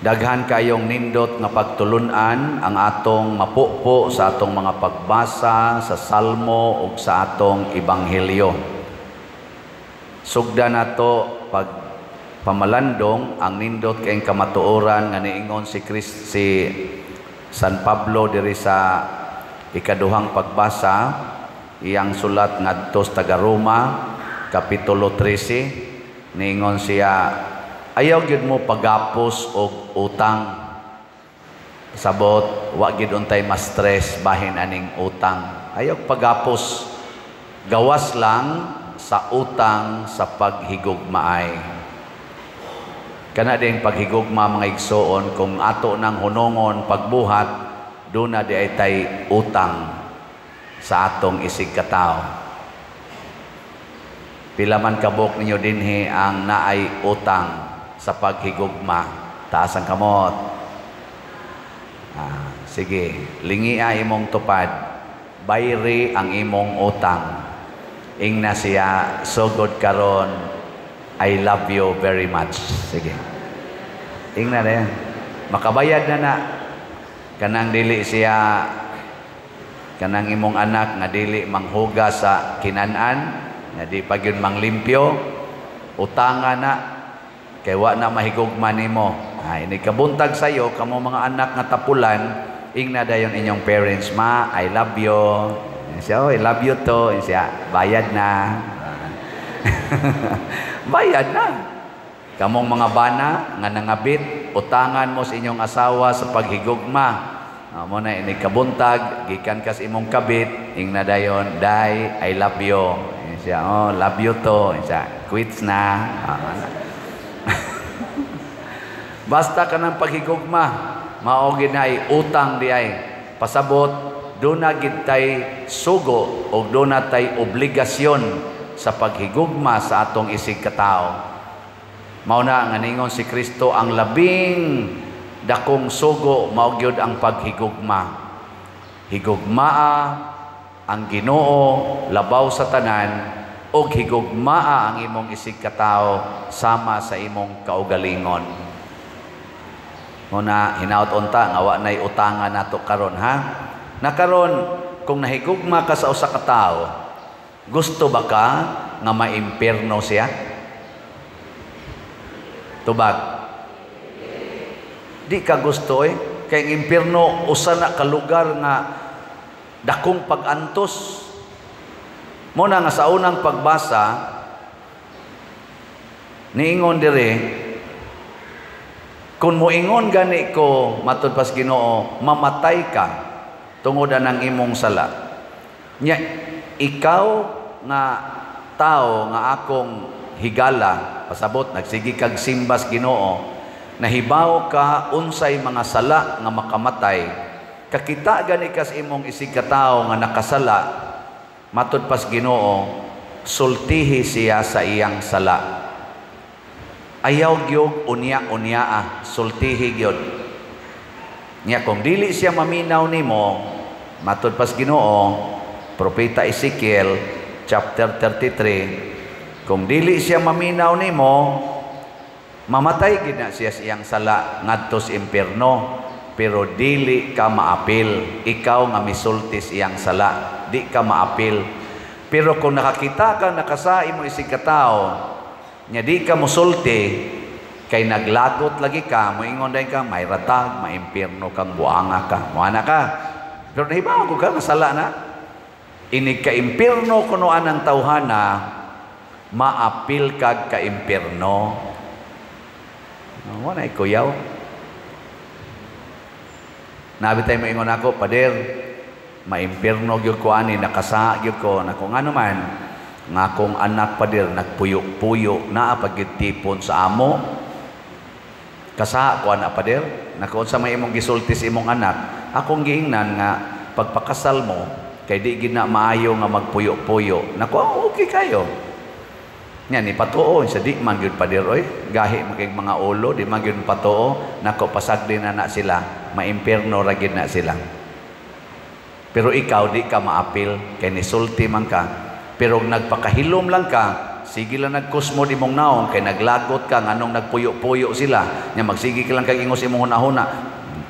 Daghan kayong nindot nga pagtulunan ang atong mapupo sa atong mga pagbasa sa Salmo ug sa atong Ebanghelyo. Sugdan nato pag pamalandong ang nindot kayong kamatuoran nga niingon si Christ, si San Pablo diri sa ikaduhang pagbasa, iyang sulat ngadto sa taga Roma, kapitulo 13. Niingon siya, "Ayaw gyud mo pagapos og utang." Sabot, wa gyud untay ma-stress bahin aning utang. Ayaw pagapos, gawas lang sa utang sa paghigugmaay. Kana din paghigugma, mga igsoon, kung ato nang hunongon pagbuhat, duna di ay tay utang sa atong isig katao. Pila man kabuk ninyo dinhi ang naay utang sa paghigugma? Taas ang kamot. Ah, sige, lingia imong tupad. Bayri ang imong utang. Ingna siya, "Sugod karon, I love you very much." Sige. Ingna na yan. Makabayad na na. Kanang dili siya, kanang imong anak nga dili manghuga sa kinanan, nga di pa gyud manglimpyo, utanga na kay wa na mahigugma nimo. Ay, ini kabuntag sayo, kamo mga anak nga tapulan, ingna dayon inyong parents, "Ma, I love you." Siya, "Oh, I love you too." Siya, "Bayad na." Bayad na. Kamong mga bana nga nangabit, utangan mo sa inyong asawa sa paghigugma. Mo na ini kabuntag, gikan kas imong kabit, ingna dayon, "Day, I love you." Siya, "Oh, love you too." Siya, "Quits na." Ah, basta ka ng paghigugma, mao gid na ay utang di ay. Pasabot, duna gid tay sugo o duna tay obligasyon sa paghigugma sa atong isig katao. Mao na nga ningon si Kristo, ang labing dakong sugo mao gyud ang paghigugma. Higugmaa ang Ginoo labaw sa tanan ug higugmaa ang imong isig katao sama sa imong kaugalingon. Muna hinaot unta nga wa nay utangan nato karon, ha. Na karon, kung nahigugma ka sa usa ka tawo, gusto ba ka nga maimpierno siya? Tubag. Di ka gusto eh. Kay ang impierno usa na ka lugar nga dakong pag-antos. Muna nga sa unang pagbasa niingon dire, "Kung moingon gani ko," matud pas Ginoo, "mamatay ka tungod ang imong sala. Nya ikaw nga tao nga akong higala," pasabot nagsige kag simbas Ginoo, "nahibaw ka unsay mga sala nga makamatay. Kakita gani kas imong isig katawo nga nakasala," matud pas Ginoo, "sultihi siya sa iyang sala." Ayaw gyud unya-unya, sultihi gyud. Nya kung dili siya maminaw nimo, matud pas Ginoo, Propeta Ezekiel chapter 33, kung dili siya maminaw nimo, mamatay gid na siya sa iyang sala ngadto sa impierno, pero dili ka maapil. Ikaw nga misulti sa iyang sala, di ka maapil. Pero kung nakakita ka nakasa imo isig katawo, nya di ka musulti kay naglagot lagi ka, moingon dayon ka, "May ratag, maimpierno kang buanga ka." Moana ka. Pero nahibaw ko ka masala na. Inig ka impierno kuno anang tawhana, maapil kag ka impierno. Wala kuyaw. Nabi tayo moingon ako, "Pader, maimpierno gyud ko ani, nakasa gyud ko." Nako, ngano man? "Nga akong anak, pader, nagpuyo-puyo, naa pa gyud tipon sa amo. Kasa ko ana, pader." Nako, unsa may imong gisulti sa imong anak? "Akong giingnan nga pagpakasal mo kay di gid na maayo nga magpuyo-puyo." Nako, okay kayo. Nya ni patuo sa, "Di man gyud, pader, oy. Gahi man kay mga ulo, di man gyud patuo." Nako, pasagdi na na sila, maimpierno ra gid na sila. Pero ikaw di ka maapil kay nisulti man ka. Pero nagpakahilom lang ka, Sige lang nagkusmod imong naong kay naglagot ka nganong nagpuyo-puyo sila. Nya magsige ka lang kag ingos imong hunahuna.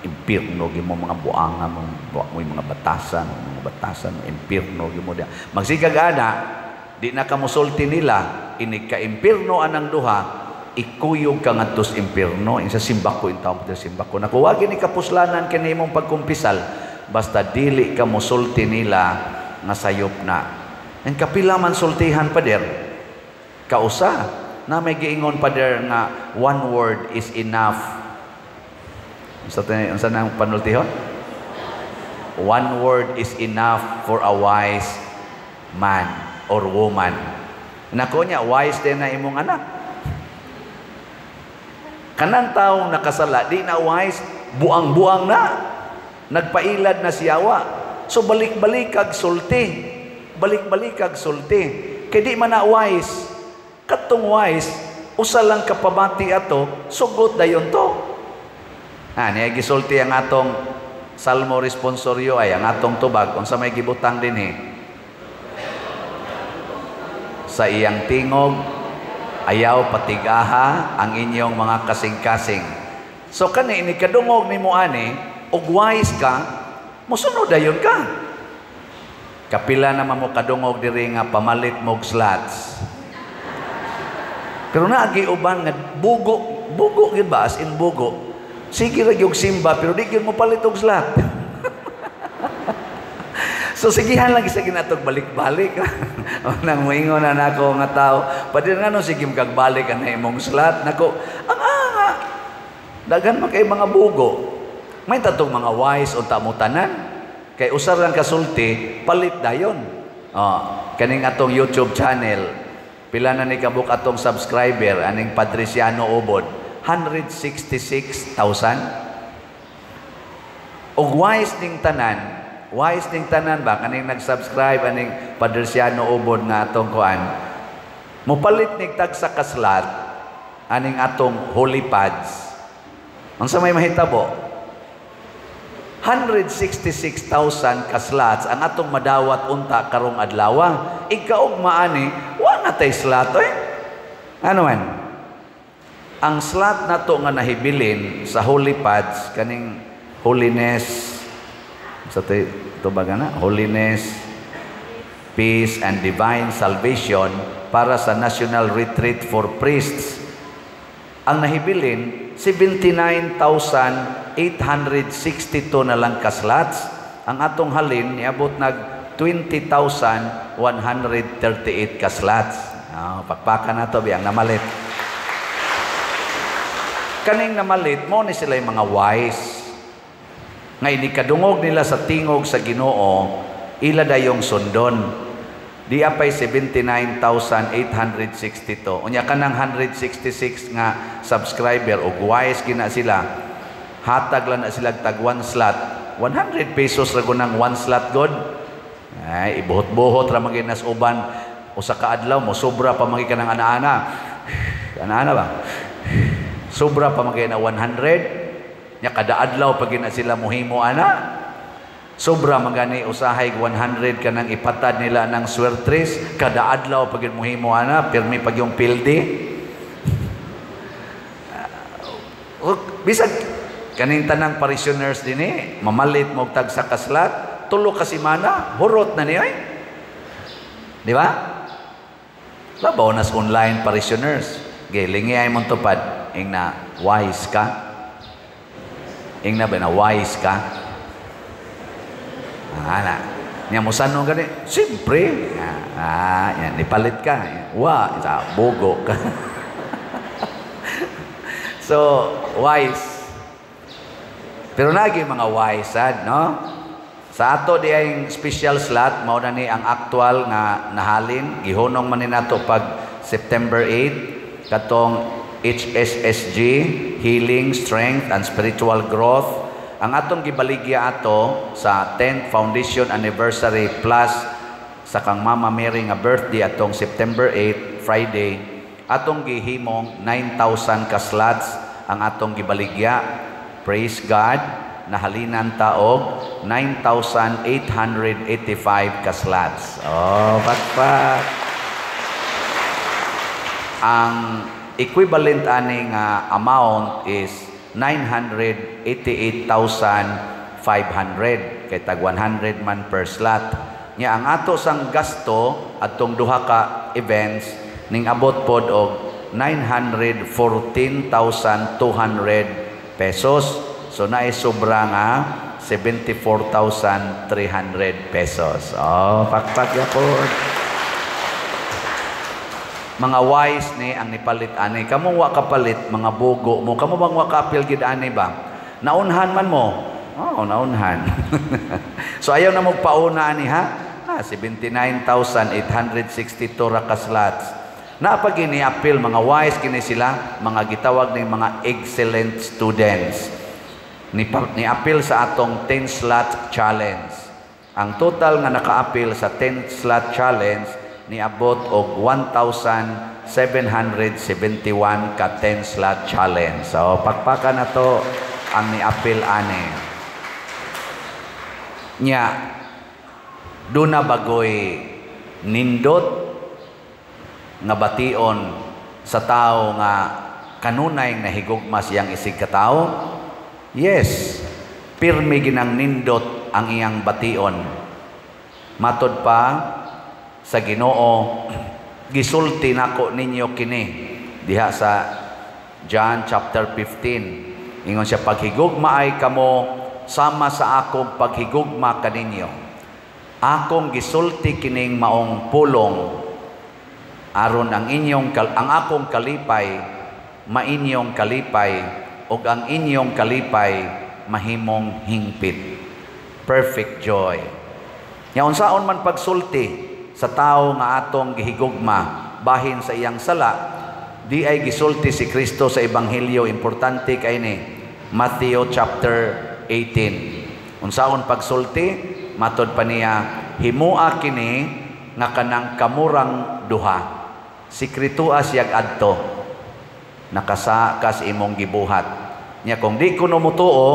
Impirno gyud mo mga buanga mo, mo mga batasan, impirno gyud mo diha. Magsige kag ana, di na ka mosulti nila, inig ka impirno anang duha, ikuyog ka ngadto sa impirno. Insa simbako ko intawon pa simbako. Naku, wa ni kapuslanan kini imong pagkumpisal basta dili ka mosulti nila nga sayop na. Ang kapila man sultihan, pader, kausa na may giingon, pader, nga one word is enough. Unsa unsa nang panultihon? One word is enough for a wise man or woman. Nako niya, wise din na imong anak. Kanang taong nakasala, di na wise, buang-buang na. Nagpailad na siyawa. So balik-balik kag sulti. Balik-balik kag sulti. Kay di man na wise. Katong wise, usa lang kapabati ato, sugot dayon to. Ha, niya gisulti ang atong Salmo responsorio ay ang atong tubag unsa may gibutang dinhi sa iyang tingog, ayaw patigaha ang inyong mga kasing-kasing. So kani ini kadungog nimo ani ug wise ka, mosunod dayon ka. Kapila naman mo kadungog diri nga pamalit mo og slots. Pero naagi uban nga bugo, bugo gyud ba, as in bugo. Sige ra gyud simba pero di gyud mo palit og slot. So sigihan lang sa ginatog balik-balik. Nang moingon na nako nga tao, "Pader, ngano sige kag balik ang imong slot?" Nako, ang anga. Daghan man kay mga bugo. May tatong mga wise unta mo tanan. Kay usar lang kasulti, palit dayon. Oh, kaning atong YouTube channel, pila na ni kabuk atong subscriber aning Padriciano Ubod? 166,000. Ug wise ning tanan, wise ning tanan ba kaning nag-subscribe aning Padriciano Ubod nga atong kuan. Mopalit nig tagsa ka slot aning atong Holy Pads. Unsa may mahitabo? 166,000 ka slots ang atong madawat unta karong adlaw. Ikaog maani, wa na tay slot eh. Ano man? Ang slot nato nga nahibilin sa Holy Pads kaning holiness sa tubaga na holiness, peace and divine salvation para sa National Retreat for Priests. Ang nahibilin 79,862 na lang ka slots. Ang atong halin niabot nag 20,138 ka slots. Oh, pakpakan nato biyang namalit. Kaning namalit mo ni sila yung mga wise. Nga ini kadungog nila sa tingog sa Ginoo, ila dayong sundon. Di apay 79,862. Unya kanang 166 nga subscriber og wise gina sila. Hatag lang na sila tag one slot. 100 pesos ra nang one slot god. Ay, ibuhot-buhot ra man nas uban usa ka adlaw mo sobra pa man kanang ana-ana. Ana-ana ba? Sobra pa man na 100. Nya kada adlaw pa gina sila mohimo ana. Sobra magani usahay 100 kanang ipatad nila ng swertres kada adlaw pag mohimo ana, pirmi pag yung pildi. Bisag kaning tanang parishioners dinhi mamalit mo og tagsa ka slot, 3 ka semana hurot na niya eh. Di ba? Labaw nas online parishioners. Gilingi ay mong tupad ing na wise ka. Ing na ba na wise ka? Ana. Nya mo sano gani? Siyempre. Ah, yan, ipalit ka. Wa, sa bugo ka. So, wise. Pero nagi mga wise sad, no? Sa ato di ay special slot, mao na ni ang actual nga nahalin, gihunong man ni nato pag September 8 katong HSSG, Healing, Strength and Spiritual Growth. Ang atong gibaligya ato sa 10th Foundation Anniversary plus sa kang Mama Mary nga birthday atong September 8, Friday, atong gihimong 9,000 ka slots ang atong gibaligya. Praise God, nahalinan taog 9,885 ka slots. Oh, pakpak. Ang equivalent ani nga amount is 988,500 kay tag 100 man per slot. Nya ang ato sang gasto adtong duha ka events ning abot pod og 914,200 pesos. So naay sobra nga 74,300 pesos. Oh, pakpak yapon. Mga wise ni ang nipalit ani. Kamo wa kapalit, mga bugo mo. Kamo bang wa kaapil gid ani ba? Naunhan man mo. Oh, naunhan. So ayaw na mo pauna ani ha. Ah, 79,862 ra ka slots. Naa pa gini apil, mga wise kini sila, mga gitawag ning mga excellent students. Ni apil sa atong 10 slot challenge. Ang total nga nakaapil sa 10 slot challenge niabot og 1,771 ka 10 slot challenge. So pakpakan na to ang niapil ani. Nya duna bagoy nindot nga bation sa tao nga kanunay nahigugma siyang isig katawo? Yes, pirmi ginang nindot ang iyang bation. Matod pa sa Ginoo, "Gisulti nako ninyo kini," diha sa John chapter 15. Ingon siya, "Paghigugmaay kamo sama sa akong paghigugma kaninyo. Akong gisulti kining maong pulong aron ang akong kalipay mainyong kalipay ug ang inyong kalipay mahimong hingpit." Perfect joy. Nya unsaon man pagsulti sa tawo nga atong gihigugma bahin sa iyang sala? Di ay gisulti si Kristo sa Ebanghelyo, importante kay ni Matthew chapter 18. Unsaon pagsulti? Matod pa niya, "Himua kini nga kanang kamurang duha. Sikretua siyag adto nakasa kas imong gibuhat. Nya kung di kuno motuo,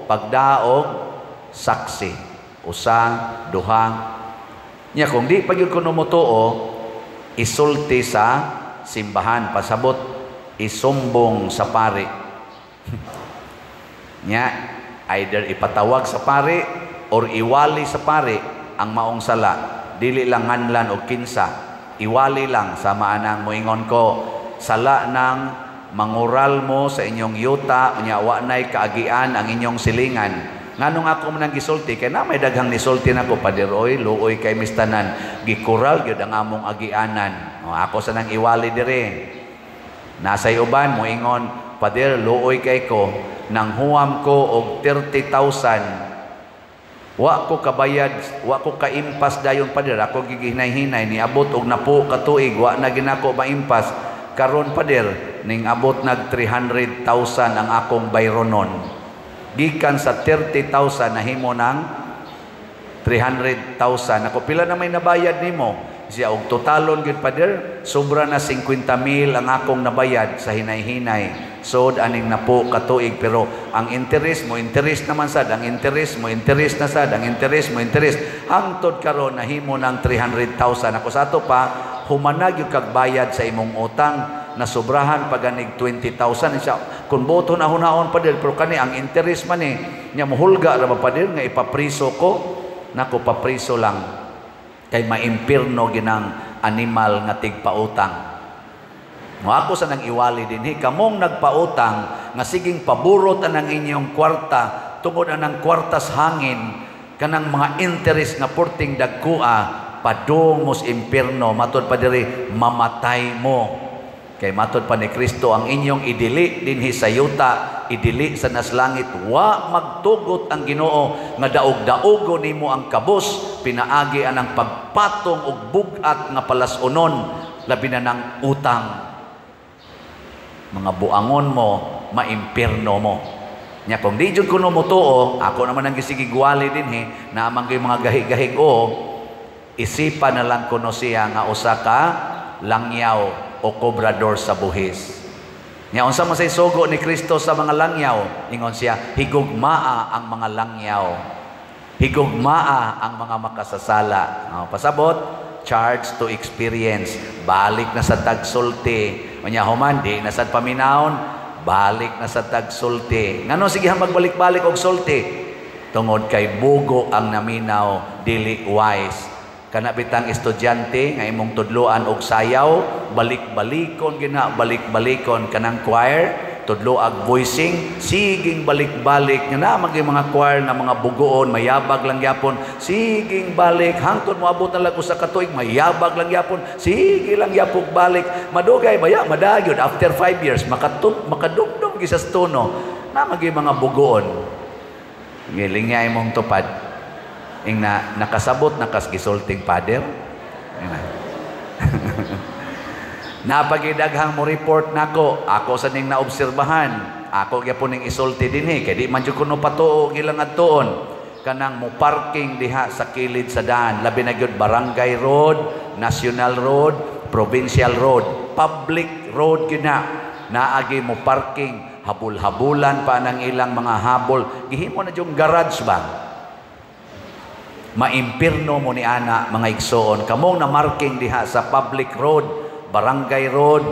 pagdaog saksi, usa, duha. Nya kung di pa gyud kuno motuo, isulti sa simbahan." Pasabot, isumbong sa pari. Nya either ipatawag sa pari or iwali sa pari ang maong sala. Dili lang nganlan og kinsa, iwali lang. Sama anang moingon ko, sala nang mangural mo sa inyong yuta unya wa nay kaagian ang inyong silingan. Nganong ako man ang gisulti? Kay na may daghang nisulti nako, "Pader oy, luoy kay mistanan, gikural gyud ang among agianan." O, ako sa nang iwali dire. Nasay uban moingon, "Pader, luoy kay ko, nang huwam ko og 30,000, wa ko kabayad, wa ko kaimpas dayon, pader. Ako giginay-hinay, niabot og napo ka tuig, wa na ginako maimpas. Karon, pader, ning abot nag 300,000 ang akong bayronon." Gikan sa 30,000 nahimo ng 300,000. Ako, "Pila na may nabayad nimo?" Siya, "Og totalon gyud, pader, sobra na 50 mil ang akong nabayad sa hinay-hinay. Sod aning napo katuig, pero ang interest mo interest naman sad, ang interest mo interest na sad, ang interest mo interest, hangtod karon nahimo ng 300,000." Ako, sa ato pa, humanag yung kag bayad sa imong utang, nasobrahan pa ganig 20,000. Siya, "Kung boto na hunaon, pader, pero kani ang interest man eh." Nya, "Muhulga ra ba, pader, nga ipapriso ko?" Nako, papriso lang kay maimpirno ginang animal nga tigpautang mo. Ako sa nang iwali dinhi, kamong nagpautang nga siging paburot anang inyong kwarta tungod anang kwartas hangin, kanang mga interest nga porting dagkua, padung mos impierno. Matod pa diri, mamatay mo. Kay matod pa ni Kristo, ang inyong idili dinhi sa yuta, idili sa nas langit. Wa magtugot ang Ginoo nga daog-daogo nimo ang kabus pinaagi anang pagpatong og bug-at nga palas-unon, labi na ng utang. Mga buangon mo, maimpirno mo. Nya kung di jud kuno motuo, ako naman ang gisigigwali dinhi, naamang kay mga gahig-gahig o isipan na lang kuno siya nga usa ka langyaw o kobrador sa buhis. Nya unsa man say sugo ni Kristo sa mga langyaw? Ingon siya, "Higugmaa ang mga langyaw. Higugmaa ang mga makasasala." Oh, pasabot, charge to experience. Balik na sa tagsulti. Unya human di na sad paminawon, balik na sa tagsulti. Ngano sige magbalik-balik og sulti? Tungod kay bugo ang naminaw, dili wise. Kana bitang estudyante nga imong tudloan og sayaw, balik-balikon gina, balik-balikon kanang choir, tudloag voicing, siging balik-balik nga naa maging mga choir nga mga bugoon, mayabag lang gyapon, siging balik hangtod moabot na lang usa ka tuig, mayabag lang gyapon, sige lang gyapon balik, madugay baya madagyod after 5 years makadumdum gyud sa tono. Na maging mga bugoon. Gilingay mong tupad. Ing na nakasabot na kas gisulting father. Napagidaghang mo report nako, ako sa ning naobserbahan, ako gyapon ning isulti dinhi kay di man jud kuno patuo gilang adtuon kanang mo parking diha sa kilid sa daan, labi na gyud barangay road, national road, provincial road, public road gyud na naagi mo parking, habol-habulan pa nang ilang mga habol, gihimo na yung garage ba. Maimpirno mo ni ana mga igsoon, kamong na marking diha sa public road, barangay road,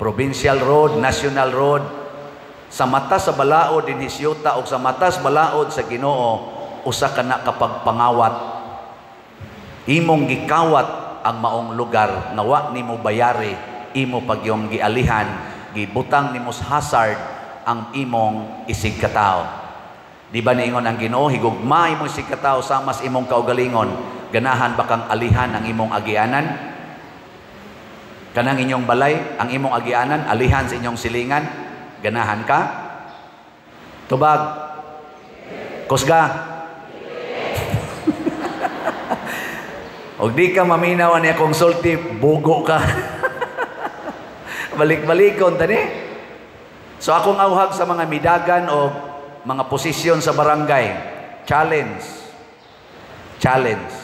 provincial road, national road, sa mata sa balaod dinhi siyuta o sa mata sa balaod sa Ginoo, usa ka na kapagpangawat. Imong gikawat ang maong lugar nga wa nimo bayari, imo pagyong gialihan, gibutang nimo sa hazard ang imong isig katawo. Di ba niingon ang Ginoo, higugma imong isig katawo sama sa imong kaugalingon, ganahan ba kang alihan ang imong agianan? Kanang inyong balay, ang imong agianan, alihan sa inyong silingan, ganahan ka? Tubag. Kusga. Og di ka maminaw ani akong sulti, bugo ka. Balik-balikon tani. So akong auhag sa mga midagan o mga posisyon sa barangay, challenge. Challenge.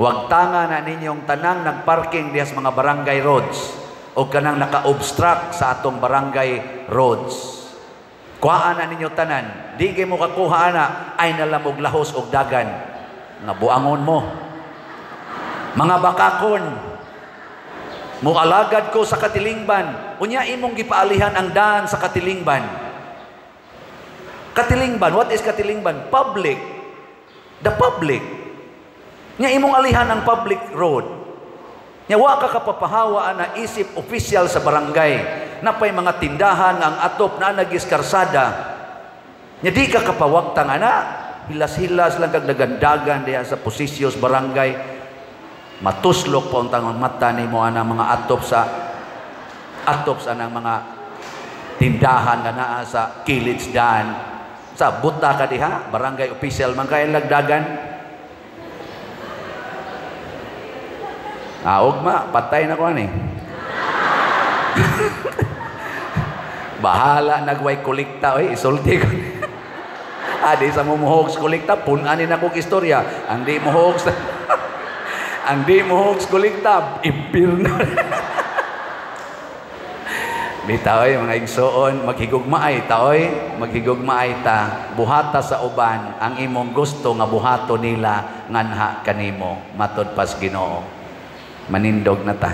Huwag tanga na ninyong tanang nagparking diha sa mga barangay roads o kanang naka-obstruct sa atong barangay roads. Kuhaan na ninyo tanan. Di mo kakuha na ay nalamog lahos og dagan. Nga buangon mo. Mga bakakon, mualagad ko sa katilingban. Unya imong gipaalihan ang daan sa katilingban. Katilingban, what is katilingban? Public. The public. Nya imong alihan ang public road. Nya wa ka kapapahawa na isip official sa barangay. Napay mga tindahan nga ang atop na nagis karsada. Nya di ka kapawagtang ana, hilas-hilas lang kag dagandagan diha sa posisyos barangay. Matuslok pa untang ang mata nimo ana mga atop sa anang mga tindahan nga naa sa kilid daan. Sa buta ka diha, barangay official man kay lagdagan. Ah, ugma, patay na ko ani. Bahala nagway kolekta oy, isulti ko. Ah, di sa mumuhog sa kolekta, pun-anin akong istorya. Ang di muhog sa ang di muhog sa kolekta, impirno. Bitaw oy, mga igsoon, maghigugmaay ta oy, maghigugmaay ta, buhata sa uban ang imong gusto nga buhato nila nganha kanimo, matud pas Ginoo. Manindog na ta.